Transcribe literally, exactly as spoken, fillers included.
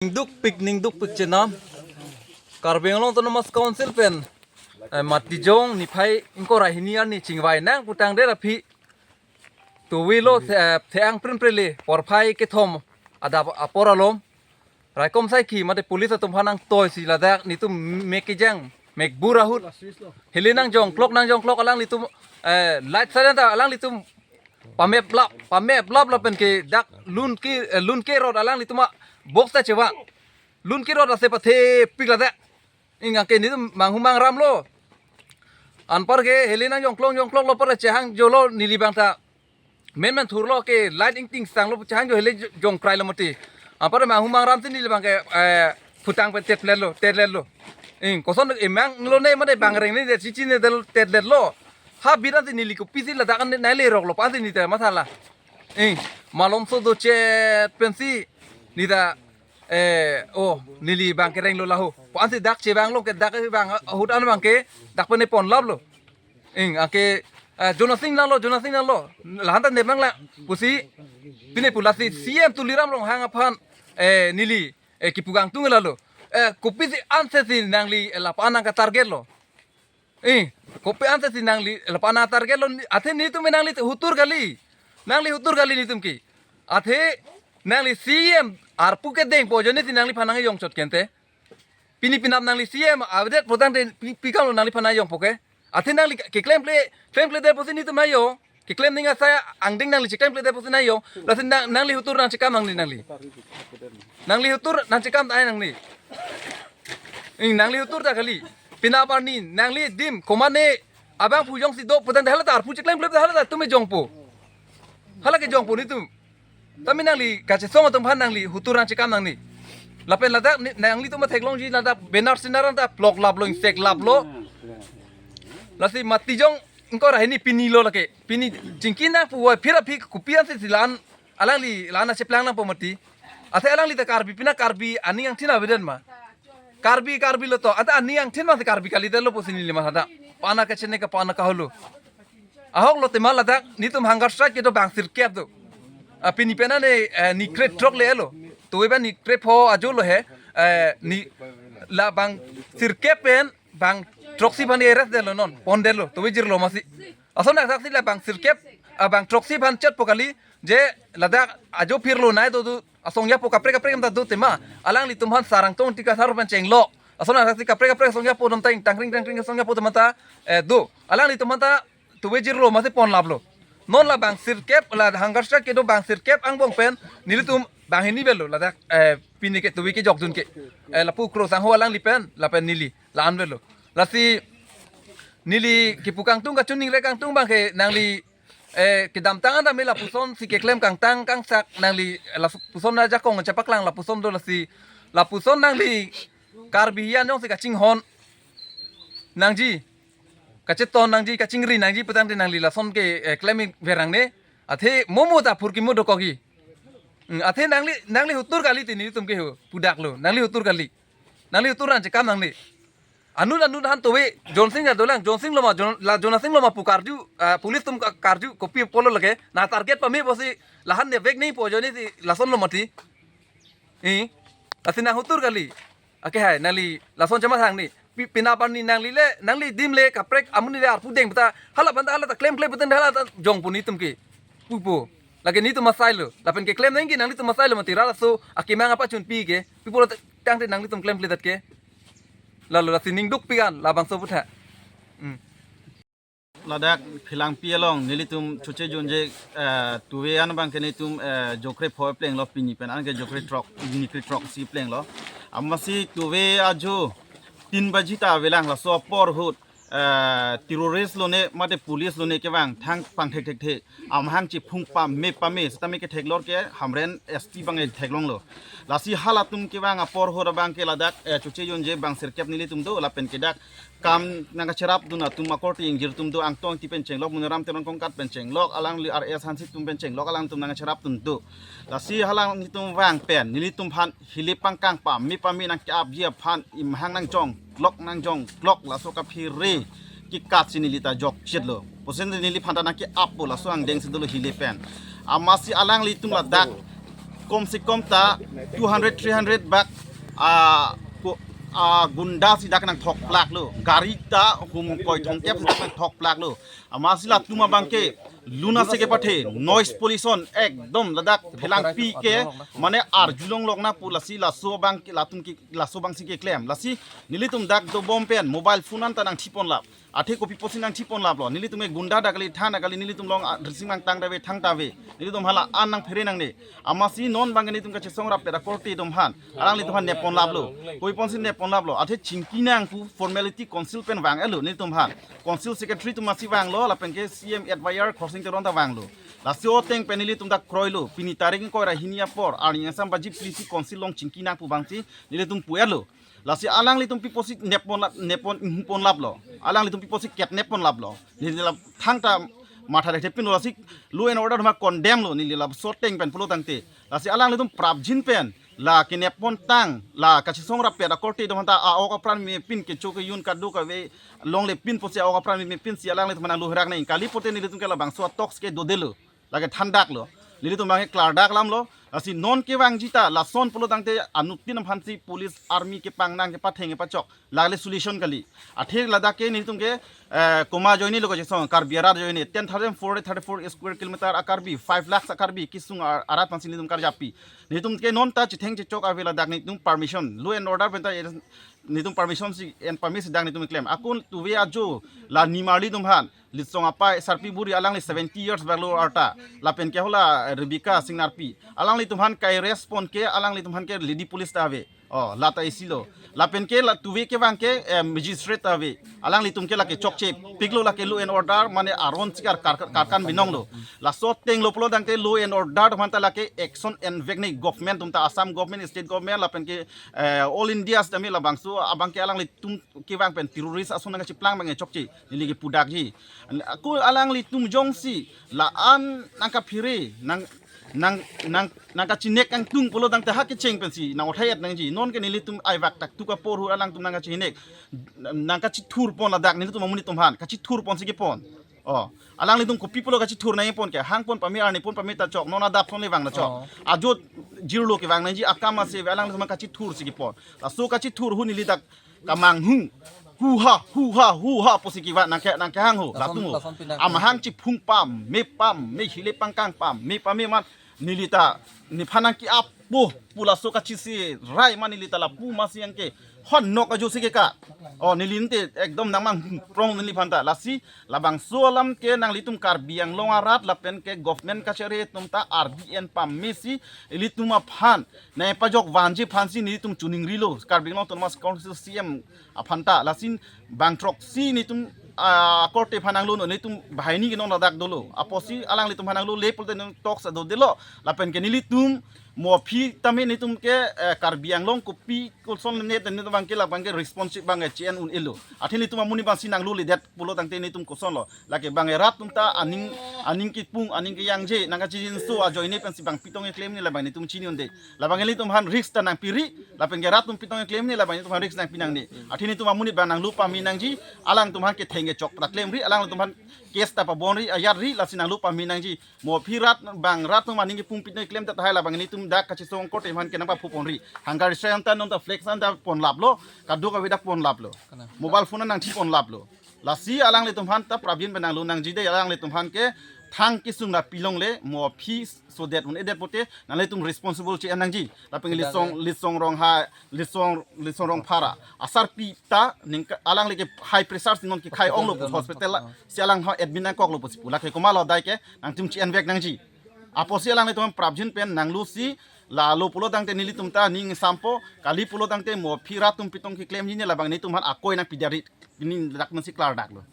Ningdukpik, ningdukpik chenam. Karbi Anglong Autonomous Council pen, eh, Matijong niphai ingkoi ra hini arni chingvai nang putangdet aphi towilo the-, eh, the-ang prinprele porphai kethom adap apor alom raikom saikhi mate police atum aphan nangtoisi ladak netum mek kejang mek bur ahut hili nangjongklok, nangjongklok alanglitum, eh, light siren ta alanglitum pameplap, pameplap lapen ke dak lun ke, eh, lun ke rot alanglitum a box ta chevang. Lun ke rot ase pathepik ladak. Ingke netum manghu mangram lo. Anparke hili nangjongklok, jongkloklo, par chehang jolo neli abang ta menmen thurlo ke light ingting sanglo, chehang jo hili jongkrailo mati. Anpar manghu mangram si neli abangke, eh, phutang pen tetletlo, tetletlo. Ing koson emang lo ne mate bang reng ne chichi ne del tetletlo. Ha bira si neli kopisi ladak an nai leroklo pu ansi neli ta mathala. Ing malomso dochet pensi neli ta, eh, oh, neli abangke renglo laho pu ansi dak chevanglo ke dak vang ahut an abangke dak pen ponlaplo. Ing anke, eh, Jonasing nanglo, Jonasing nanglo. Lahan ta nep nanglang pusi pine pu lasi C M Tuliram Ronghang aphan, eh, neli, eh, kipu kangtung lalo. Eh, kopisi ansi si nangli, eh, lapu-an nangkatargetlo. Eh, kopi ansi si nangli lapu-an nangtargetlo, athe netum nangli hutur kali. Nangli hutur kali netum ke. Athe nangli C M arpu kedengpo ajoine si nangliphan nangjongchot kente. Pini penap nangli C M avedet putangte pi, pi kamlo nangliphan nangjongpo ke. Athe nangli keklemkle, klemkledet pusi netum nangjo. Keklem ning asai angdeng nangli cheklemkledet pusi nangjo. Lasi nang, nangli hutur nangchekam nangli, nangli. Nangli hutur nangchekam ai nangli. Ing nangli hutur ta kali. Penap arni nangli adim komatne abangphu jongsi do putangte hala ta arpu cheklemkle hala ta netum jongpo. Hala kejongpo netum. Tame nangli kachesong atum aphan nangli hutur nangchekam nangli. Lapen ladak ni, nanglitum theklongji ladak banner senar an ta ploklaplo, ingseklaplo. Lasi Matijong ingkoi ra hini pinilo lake. Pini chingki nang puvoiphit aphi kopi ansi si la-an alangli la-an cheplang nangpo mati. Athe alangli ta Karbi, pina Karbi aning angthin avedet ma. Karbi, Karbi lo to. Ata aning angthin ma si Karbi kalidetlo pusi neli mathada. Pana kachene ka pana kaholo. Ahok lote ma ladak netum hunger strike kedo bang sirkep do. Ah, pini pen an, eh, ni krethrok le-etlo. Tove ba ni krepho ajo lo he. Eh, ni la bang sirkep pen bang throksi aphan arrest detlo non, pondetlo, tove jirlo masi. Ason asaksi la bang sirkep, ah, bang throksi aphan chetpo kali, je ladak ajo phirlo nai do do, asong yapo kaprek kaprek ta do tema, alanglitum aphan sarang tong tika sar pen chenglok. Ason asaksi kaprek kaprek asong yapo dom ta ingtangring tangring asong yapo dom ta, eh, do. Alanglitum aphan ta tove jirlo masi ponlaplo. Non la bang sirkep, la hunger strike kedo bang sirkep angbong pen nelitum bang hini avelo ladak, eh, pini ke tove kejokdun ke. Eh, lapu Krosangho alangli pen, lapen neli la-an avelo. Lasi neli kipu kangtung kachiningri kangtung abangke nangli, eh, kedamtang an tame lapuson si keklem kangtang kangsak nangli, eh, lapuson ajakong chepaklang lapuson do lasi lapuson nangli Karbi hiyan jongsi kachinghon nangji, kacheton nangji, kachingri nangji putangte nangli lason ke, eh, klem verang ne. Athe momo ta phurkimo dokokji. Hmm, athe nangli, nangli hutur kali ti netum ke ho, pudaklo. Nangli hutur kali. Nangli hutur nangchekam nangli. Anut anut han tove, Jonsing ya dolang, Jonsing lo ma, Jon-, la Jonasing lo ma pu karju, ah, police atum ka-, karju, kopi apotlo lake, nangtarget pame pusi, lahan ne vek nangpo ajoine si, lason lo mati. Eh, lasi nang hutur kali. Ake hai, nangli, lason chama sang ni. Pi-, penap arni nangli le, nangli adim le, kaprek amonit le arpu deng peta, hala aphan ta, hala ta klemkle peta, hala ta jongpo netum ke. Pupo. Lake netum asailo. Lapen keklem nangji nanglitum asailo mati ra laso akemang apachunpi ke. Pi pulo tangte nanglitum klemkledet ke. Lalo lasi ningdukpik an labangso aphuthak. Hmm. Ladak Phelangpi along nelitum Choche Jonje, eh, tove an abangke nelitum, eh, jokre phoi plenglo pini pen anke jokre throk, ni krethrok si plenglo. Amatsi tove ajo tin baji ta avelang laso apor ahut, eh, terrorist lone mate police lone kevang thang pangthek thekthe. Amahang chiphung pame pame setame ketheklor ke Hamren S P abang theklonglo. Lasi halatum kevang apor ahut abangke ladak, eh, Choche Jonje bang sirkep nelitum do lapen ke dak kam nangkacherapdun atum akorte ingjir atum do, Angtong Engti pen chenglok, Moniram Teron Kongkat pen chenglok, alangli R S Hansit atum pen chenglok, alangtum nangkacherapdun do. Lasi halang netum vang pen nelitum aphan hilip pangkang pame pame nangke-apji aphan imahang nangjongklok nangjongklok laso kaphere kekat si neli ta jokchitlo. Pusi neliphan ta nangke-appo laso angdeng si dolo hilip pen. Amatsi alanglitum ladak Kom se kom ta two hundred, three hundred bak, ah, ko, ah, gunda si dak nangthok plak lo. Gari ta hum koi thomkep nangthok plak lo. Amatsi latum abang ke lun ase kepathe, noise pollution ekdom ladak phelangpi ke, mane arjulong lok na pu lasi laso abang ke latum ke, laso abang si keklem. Lasi nelitum dak dobom pen mobile phone anta nangthipon lap. Athe kopi pusi nangthipon laplo. Nelitum ke gunda dak kali, than dak kali, nelitum along, ah, drising nangtang ta ave, thang ta ave. Nelitum hala an nangphere nangne. Amatsi non abang nelitum kachesong rapet akorte atum aphan, alanglitum aphan neppon laplo. Kopi pusi neppon laplo. Athe chingki nang pu formality council pen vang-etlo nelitum aphan. Council secretary atum amatsi vanglo, lapen ke C M advisor Khorsing Teron ta vanglo. Lasi ateng pen nelitum dak kroilo. Pini tarik ingkoi ra hini apor, arni asam baji phli si council along chingki nang pu abang si nelitum pu-etlo. Lasi alanglitum pi pusi neppon lap, neppon ingpon laplo. Alanglitum pi pusi ketneppon laplo. Neli la thangta matha thekthe pinlo, lasi law and order atum condemn lo, neli laso ateng pen pulo tangte. Lasi alanglitum prapjin pen la keneppon tang, la kachesong rapet akorte atum aphanta a-ok apran mepin, kecho kejun kadokave longle pin pusi a-ok apran mepin si alanglitum aphan nanglo herak nang. Kali pute nelitum ke labangso a-talks ke dodelo. Lake thandaklo. Nelitum abang ke klardak lamlo. Lasi non kevangji ta lason pulo tangte anuttin aphan si police army kepang nang, kepatheng kepachok, lale solution kali. Athe ladak ke nelitum ke, eh, komat ajoine lo kachesong, Karbi arat ajoine, ten thousand four hundred thirty-four square kilometer a-Karbi, five lakhs a-Karbi kesung ar-, arat aphan si nelitum karjapi. Nelitum ke non ta chetheng chechok ave ladak, nelitum permission, law and order pen ta, eh, nelitum permission si, en permit si dak nelitum klem. Ako tuve ajo la nimarli atum aphan, Litsong apai Sarpi Buri, alangli seventy years bak lo arta. Lapen ke hala Rebecca Singnarpi, alanglitum aphan ke-arrest pon ke, alanglitum aphan ke lady police ta ave. Oh, la ta isi lo. Lapen ke la tuve kevang ke, eh, magistrate ta ave. Alanglitum ke lake chokche piklo, lake law and order mane aron si kar, kar, karkan binong lo. Laso ateng lo pulo tangte law and order atum aphanta lake action envek ne government atum ta, Assam government, state government, lapen ke, eh, all India sitame labangso abang ke alanglitum kevang pen terrorist ason nangkachiplang abang ke chokche, neli ke pudakji. Ako alanglitum jongsi la-an nangkaphere, nang, nang, nang, nangkachinek kangtung pulo tangte ha kecheng pensi nang-othai-et nangji. Non ke nelitum aivak taktuk apor hu alangtum nangkachinek, nangkachithur pon ladak nelitum amonit atum aphan, kachithur pon si kepon. Oh, alanglitum kopi pulo kachithur nangpon ke, hang pon pame, arni pon pame ta chok, non adap ason le vang ta chok. Oh. Ajo jirlo kevang nangji, akam ase ave, alanglitum aphan kachithur si kepon. Laso kachithur hu neli dak kamang hu, hu ha, hu ha, hu ha pusi kevang nangke, nangkehang ho, lason, latum ho. Lason pinang. Amahang chiphung pame, pame, hile pangkang pame, pame amat neli ta nephan nangke-ap po pu laso kachisi rai amat neli ta lapu amatsi yang ke hon nok ajo si keka. Oh, neli ante ekdom nangmang prong neliphan ta. Lasi labangso alam ke nanglitum Karbi Anglong arat lapen ke government kachari atum ta ardi en pame si ilitum aphan nangpajok vanji aphan si nelitum chuning rilo, Karbi Anglong Autonomous Council C M aphan ta. Lasi bang throksi nelitum, ah, korte aphan nanglo, nelitum banghini ke non ladak dolo. Apotsi alanglitum aphan nanglo le pulote nelitum talks ta dodelo. Lapen ke nelitum mo aphi tame nelitum ke, eh, Karbi Anglong kopi koson ne tame nelitum abang ke labang ke responsive abang ke chi-en un-elo. Athe nelitum amonit abang si nanglo ledet pulo tangte nelitum koson lo. Lake bang rat atum ta aning, aning kipung, aning keyangje, nangkachinso ajoine pensi bang pitong keklem ne labang nelitum chini un-e. Labang nelitum aphan risk ta nangpiri, lapen ke rat atum pitong keklem ne labang nelitum aphan risk nangpi nangne. Athe nelitum amonit abang nanglo pame nangji, alangtum aphan ketheng kechok ta klemri, alangtum aphan case ta pabonri, ayatri, lasi nanglo pame nangji. Mo aphi rat, bang rat atum aning kipung pitong keklem ta tahai labang nelitum dak kachesong korte aphan ke nangpaphu ponri. Hunger strike anta non ta flex anta pon laplo, kadokave dak pon laplo. Kana? Mobile phone nangthipon laplo. Lasi alanglitum aphan ta prapjin pen nanglo nangji dei, alanglitum aphan ke thang kesung ta pilongle, mo aphi sodet un-edet pote nanglitum responsible chi-en nangji. Lapen ke Litsong, Litsong Ronghang, Litsong, Litsong Rongphar asarpi ta ningka, alangli ke high pressure si non kekhai onglo pu hospital, ah, si alang ha admit nangkoklo pusi pu. Lake komatlo dai ke nangtum chi-envek nangji. Apotsi alanglitum prapjin pen nanglo si, lalo pulo tangte nelitum ta ning sampo, kali pulo tangte mo aphi rat atum pitong keklemji ne labang nelitum aphan akoi nangpidet ri, pini dak amatsi klardaklo.